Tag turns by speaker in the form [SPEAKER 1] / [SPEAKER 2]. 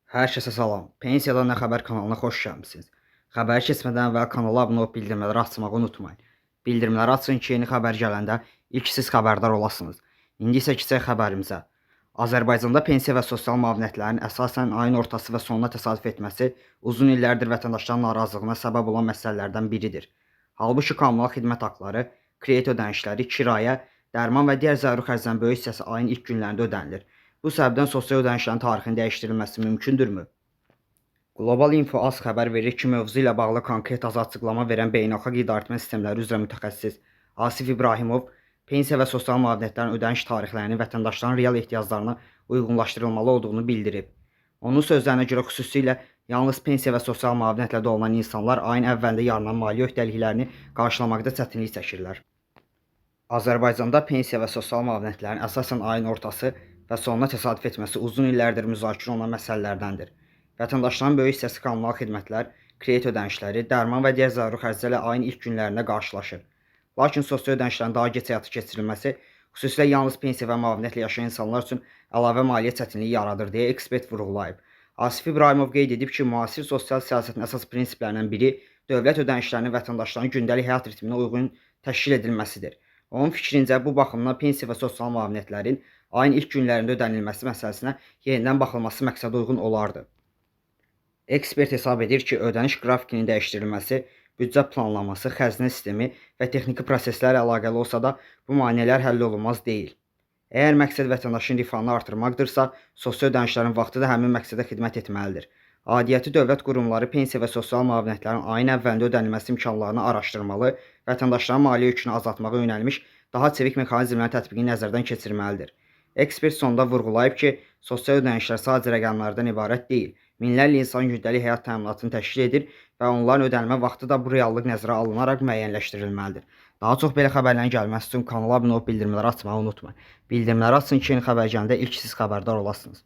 [SPEAKER 1] Hər kəsə salam. Pensiyadan nə xəbər kanalına xoş gəlmisiniz. Xəbəri keçmədən əvvəl kanala abunə olub bildirimləri açmağı unutmayın. Bildirimləri açın ki, yeni xəbər gələndə ilk siz xəbərdar olasınız. İndi isə keçək xəbərimizə. Azərbaycanda pensiya və sosial müavinətlərin əsasən ayın ortası və sonuna təsadüf etməsi uzun illərdir vətəndaşların narazılığına səbəb olan məsələlərdən biridir. Halbuki kommunal xidmət haqları, kredit ödənişləri, kirayə, dərman və digər zəruri xərclərin böyük hissəsi ayın ilk günlərində ödənilir. Bu səbəbdən sosial ödənişlərin tarixinin dəyişdirilməsi mümkündürmü? Qlobal Info az xəbər verir ki, mövzu ilə bağlı konkret az açıqlama verən beynəlxalq idarəetmə sistemləri üzrə mütəxəssis Asif İbrahimov pensiya və sosial müavinətlərin ödəniş tarixlərinin vətəndaşların real ehtiyaclarına uyğunlaşdırılmalı olduğunu bildirib. Onun sözlərinə görə xüsusilə yalnız pensiya və sosial müavinətlə dolanan insanlar ayın əvvəlində yaranan maliyyə öhdəliklərini qarşılamaqda çətinlik çəkirlər. Azərbaycanda pensiya və sosial müavinətlərin əsasən ayın ortası və sonuna təsadüf etməsi uzun illərdir müzakirə olunan məsələlərdəndir. Vətəndaşların böyük hissəsi kommunal xidmətlər, kredit ödənişləri, dərman və digər zəruri xərclərlə ayın ilk günlərində qarşılaşır. Lakin sosial ödənişlərin daha gec həyata keçirilməsi xüsusilə yalnız pensiya və müavinətlə yaşayan insanlar üçün əlavə maliyyə çətinliyi yaradır deyə ekspert vurğulayıb. Asif İbrahimov qeyd edib ki, müasir sosial siyasətin əsas prinsiplərindən biri dövlət ödənişlərinin vətəndaşların gündəlik həyat ritminə uyğun təşkil edilməsidir. Onun fikrincə, bu baxımdan pensiya və sosial müavinətlərin ayın ilk günlərində ödənilməsi məsələsinə yenidən baxılması məqsədə uyğun olardı. Ekspert hesab edir ki, ödəniş qrafikinin dəyişdirilməsi büdcə planlaması, xəzinə sistemi və texniki proseslərlə əlaqəli olsa da, bu maneələr həll olunmaz deyil. Əgər məqsəd vətəndaşın rifahını artırmaqdırsa, sosial ödənişlərin vaxtı da həmin məqsədə xidmət etməlidir. Aidiyyəti dövlət qurumları pensiya və sosial müavinətlərin ayın əvvəlində ödənilməsi imkanlarını araşdırmalı, vətəndaşların maliyyə yükünü azaltmağa yönəlmiş daha çevik mexanizmlərin tətbiqini nəzərdən keçirməlidir. Ekspert sonda vurğulayıb ki, sosial ödənişlər sadəcə rəqəmlərdən ibarət deyil, minlərlə insan gündəlik həyat təminatını təşkil edir və onların ödənilmə vaxtı da bu reallıq nəzərə alınaraq müəyyənləşdirilməlidir. Daha çox belə xəbərlərin gəlməsi üçün kanala abunə olub bildirimləri açmağı unutmayın. Bildirimləri açın ki, yeni xəbər gələndə ilk siz xəbərdar olasınız.